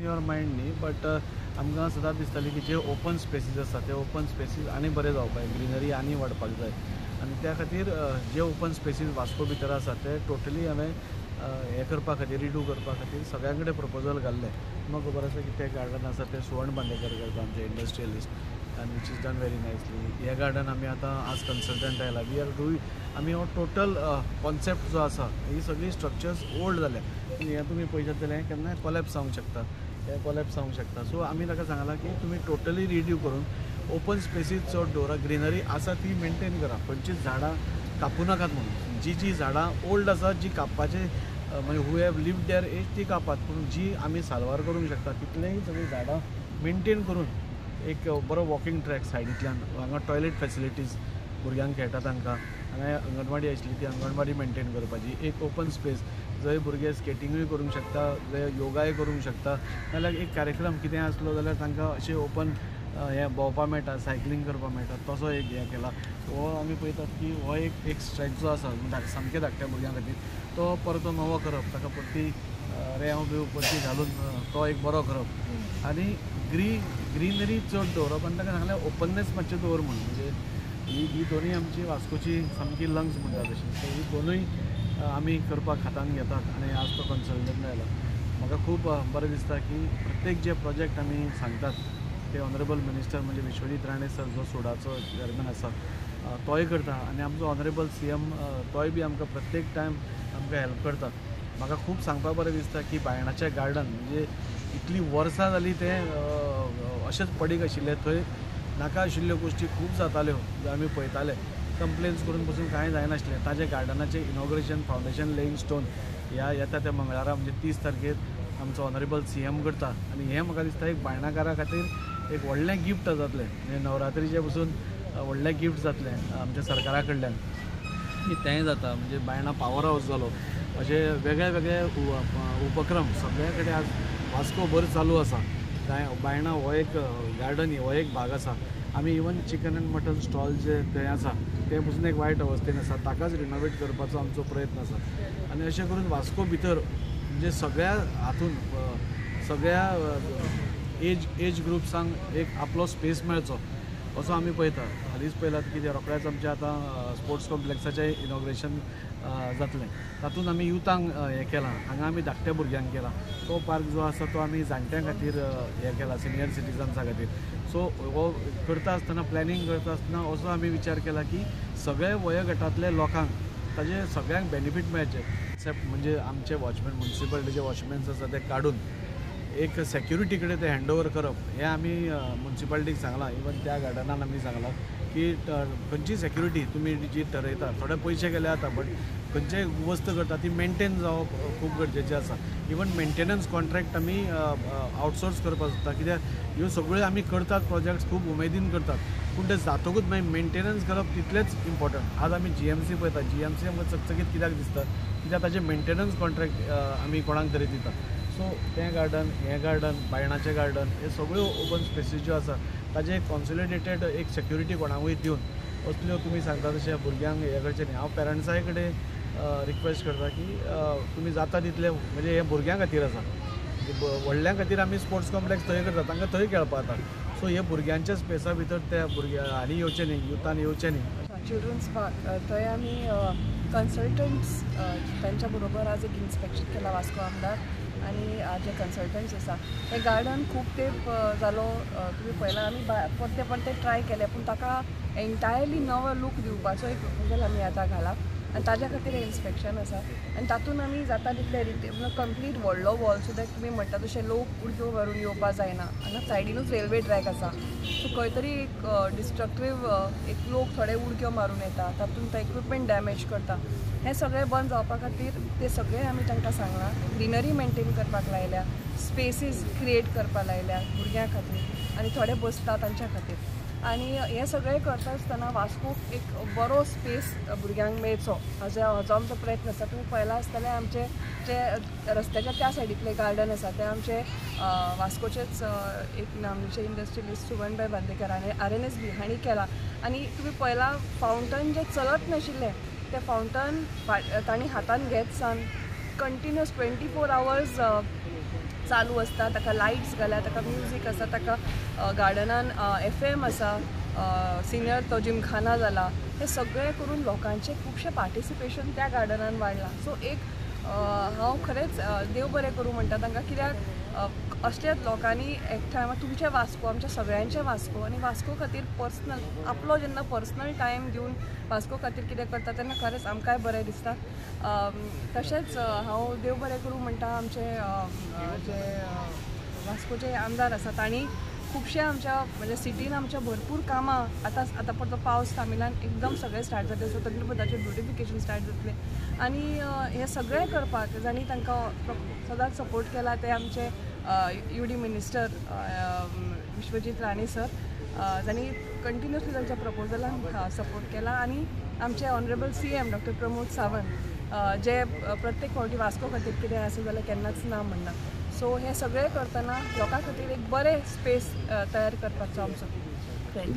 Your mind न्ही, but आमकां सदांच दिसतालें की जे ओपन स्पेसीस आसा ते ओपन स्पेसीस आनी बरे जावपाक जाय, ग्रिनरी आनी वाडपाक जाय. आनी त्या खातीर जे ओपन स्पेसीस वास्को भितर आसा ते टोटली हांवें हें करपा खातीर, रिडू करपा खातीर सगळ्यां कडेन प्रपोजल घाल्लें. म्हाका खबर आसा की तें गार्डन आसा तें सुवर्ण बांदेकर करता, आमचे इंडस्ट्रियलिस्ट, आनी which is done very nicely. हें गार्डन आमी आतां आज कन्सल्टंट आयला, we are doing. आमी हो टोटल कॉन्सेप्ट जो आसा, ही सगळी स्ट्रक्चर्स ओल्ड जाल्या. हें तुमी पळयशात जाल्यार हें केन्नाय कोलॅप्स जावंक शकता, हें कोलॅप्स जावंक शकता. सो आमी ताका सांगलां की तुमी टोटली रिड्यू करून ओपन स्पेसीस चड दवरा, ग्रिनरी आसा ती मेनटेन करा, खंयचीच झाडां कापूं नाकात म्हणून. जी जी झाडां ओल्ड आसा, जी कापपाचे म्हणजे who have live their age ती कापात, पूण जी आमी साल्वार करूंक शकता तितलेंय सगळीं झाडां मेनटेन करून एक बरो वॉकिंग ट्रॅक सायडींतल्यान, हांगा टॉयलेट फॅसिलिटीज भुरग्यांक खेळटा तांकां, हांगा अंगणवाडी आशिल्ली ती अंगणवाडी मेनटेन करपाची, एक ओपन स्पेस जंय भुरगे स्केटिंगूय करूंक शकता, जंय योगाय करूंक शकता, नाल्यार एक कार्यक्रम कितेंय आसलो जाल्यार तांकां अशें ओपन हें भोंवपा मेळटा, सायकलींग करपाक मेळटा, तसो एक हें केला. हो आमी पळयतात की हो एक एक स्ट्रेच जो आसा सामकें धाकट्या भुरग्यां खातीर, तो परतो नवो करप, ताका परती रेंव बिव परती घालून तो एक बरो करप आनी ग्रिनरी चड दवरप. आनी ताका सांगलें ओपननेस मातशें दवर म्हणून. म्हणजे ही दोनूय आमची वास्कोची सामकी लंग्स म्हणटा तशी, सो ही दोनूय आमी करपाक हातान घेतात. आनी आज तो कन्सल्टंट आयला. म्हाका खूब बरें दिसता की प्रत्येक जे प्रोजेक्ट आमी सांगतात ते ऑनरेबल मिनिस्टर म्हणजे विश्वजीत राणे सर जो सुडाचो चेअरमॅन आसा तोय करता, आनी आमचो ऑनरेबल CM तोय बी आमकां प्रत्येक टायम आमकां हेल्प करता. म्हाका खूब सांगपाक बरें दिसता की बायणाचें गार्डन म्हणजे इतलीं वर्सां जालीं तें अशेंच पडीक आशिल्लें, थंय नाका आशिल्ल्यो गोश्टी खूब जाताल्यो, ज्यो आमी पळयताले, कंप्लेन्स करून पसून कांय जायनासलें. ताजें गार्डनाचें इनॉग्रेशन, फावंडेशन लेईंग स्टोन ह्या येता त्या मंगळारा म्हणजे 30 तारखेर आमचो ऑनरेबल CM करता. आनी हें म्हाका दिसता एक बायणाकारा खातीर एक व्हडलें गिफ्ट जातलें, म्हणजे नवरात्रीचें पसून व्हडलें गिफ्ट जातलें आमच्या सरकारा कडल्यान की तेंय जाता. म्हणजे बायणा पावर हावस जालो, अशे वेगळे वेगळे उपक्रम सगळे कडेन आज वास्को भर चालू आसा. बायणा हो एक गार्डन, हो एक भाग आसा. आमी even chicken and mutton stall जे थंय आसा तें पसून एक वायट अवस्थेन आसा, ताकाच रिनोवेट करपाचो आमचो प्रयत्न आसा. आनी अशें करून वास्को भितर म्हणजे सगळ्या हातून सगळ्या एज ग्रुप्सांक एक आपलो स्पेस मेळचो असो आमी पळयता. हालींच पळयलात की रोखडेंच आमचें आतां स्पोर्ट्स कॉम्प्लेक्साचें इनॉग्रेशन जातलें, तातूंत आमी युथांक हें केलां, हांगा आमी धाकट्या भुरग्यांक केलां. तो पार्क जो आसा तो आमी जाणट्यां खातीर हें केला, सिनियर सिटीजन्सां खातीर. सो हो करता आसतना, प्लॅनिंग करता आसतना असो आमी विचार केला की सगळे वयोगटांतले लोकांक ताजे सगळ्यांक बेनिफीट मेळचें. एक्सेप्ट म्हणजे आमचे वॉचमॅन, मुन्सिपालिटीचे वॉचमॅन्स आसा ते काडून एक सेक्युरिटी कडेन ते हँड ओवर करप हें आमी मुन्सिपालिटीक सांगलां. इवन त्या गार्डनान आमी सांगलां की खंयची सेक्युरिटी तुमी जी ठरयता, थोडे पयशे गेले आतां, बट खंयचेय वस्त करता ती मेनटेन जावप खूब गरजेचें आसा. इवन मेनटेनन्स कॉन्ट्रॅक्ट आमी आउटसोर्स करपाक सोदता, कित्याक ह्यो सगळ्यो आमी करतात प्रोजेक्ट्स खूब उमेदीन करतात, पूण ते जातकूच मागीर मेनटेनन्स करप तितलेंच इम्पॉर्टंट. आज आमी GMC पळयता, GMC आमकां चकचकीत कित्याक दिसता, कित्याक ताजें मेनटेनन्स कॉन्ट्रॅक्ट आमी कोणाक तरी दिता. सो तें गार्डन, हें गार्डन, बायणाचें गार्डन, हे सगळ्यो ओपन स्पेसीस ज्यो आसा ताजें कॉन्सोलिडेटेड एक सेक्युरिटी कोणाकूय दिवन असल्यो तुमी सांगता तशें भुरग्यांक हें करचें न्ही. हांव पेरंट्सांय कडेन रिक्वेस्ट करता की तुमी जाता तितलें, म्हणजे हें भुरग्यां खातीर आसा, व्हडल्यां खातीर आमी स्पोर्ट्स कॉम्प्लेक्स थंय करता, तांकां थंय खेळपा जाता. सो हे भुरग्यांच्या स्पेसा भितर त्या भुरग्यां हांणी येवचें न्ही, युथान येवचें न्ही. चिल्ड्रन्स पार्क थंय आमी कन्सल्टंट्स तांच्या बरोबर आज एक इन्स्पेक्शन केलां, वास्को आमदार आनी जे कन्सल्टंट्स आसा. हें गार्डन खूब तेंप जालो तुमी पळयलां, आमी परते परते ट्राय केलें, पूण ताका एन्टायरली नवो लूक दिवपाचो एक प्रपोजल आमी आतां घाला आनी ताज्या खातीर हें इन्स्पेक्शन आसा. आनी तातूंत आमी जाता तितले कंप्लीट व्हडलो वॉल, सो that तुमी म्हणटा तशें लोक उडक्यो मारून येवपा जायना. हांगा सायडीनूच रेल्वे ट्रॅक आसा, सो खंय तरी एक डिस्ट्रक्टीव एक लोक थोडे उडक्यो मारून येता, तातूंत ते इक्विपमेंट डॅमेज करता. हें सगळें बंद जावपा खातीर ते सगळें आमी तांकां सांगलां. ग्रिनरी मेनटेन करपाक लायल्या, स्पेसीस क्रिएट करपाक लायल्या भुरग्यां खातीर आनी थोडे बसता तांच्या खातीर. आनी हें सगळें करता आसतना वास्कोक एक बरो स्पेस भुरग्यांक मेळचो हाजो आमचो प्रयत्न आसा. तुमी पळयलां आसतलें आमचे जे रस्त्याच्या त्या सायडींतलें गार्डन आसा तें आमचे वास्कोचेच एक नामनेचे इंडस्ट्रियलिस्ट सुवर्णभाई बांदेकर हाणें RNSB हांणी केलां. आनी तुमी पळयलां फावंटन जें चलत नाशिल्लें तें फावंटन तांणी हातान घेत सावन कंटिन्युअस 24 आवर्स चालू आसता, ताका लायट्स घाल्या, ताका म्युजीक आसा, ताका गार्डनान FM आसा, सिनियर तो जिमखाना जाला. हे सगळें करून लोकांचें खुबशें पार्टिसिपेशन त्या गार्डनान वाडलां. सो एक हांव खरेंच देव बरें करूं म्हणटा तांकां, कित्याक असल्याच लोकांनी एकठांय तुमचें वास्को, आमच्या सगळ्यांचें वास्को, आनी वास्को खातीर पर्सनल आपलो जेन्ना पर्सनल टायम दिवन वास्को खातीर कितें करता तेन्ना खरेंच आमकांय बरें दिसता. तशेंच हांव देव बरें करूं म्हणटा आमचे जे वास्कोचे आमदार आसा तांणी खुबशे आमच्या म्हणजे सिटीन आमच्या भरपूर कामां आतां आतां परतो पावस थांबिल्ल्यान एकदम सगळें स्टार्ट जातलें. सो तकलीफाचें ब्युटिफिकेशन स्टार्ट जातलें आनी हें सगळें करपाक जांणी तांकां सदांच सपोर्ट केला ते आमचे UD minister Vishwajit Rane sir, जांणी कंटिन्युअसली तांच्या प्रपोजलांक सपोर्ट केला, आनी आमचे honourable CM doctor Pramod Sawant जे प्रत्येक फावटी वास्को खातीर कितें आसा जाल्यार केन्नाच ना म्हणना. सो हें सगळें करतना लोकां खातीर एक बरें स्पेस तयार करपाचो आमचो प्रयत्न.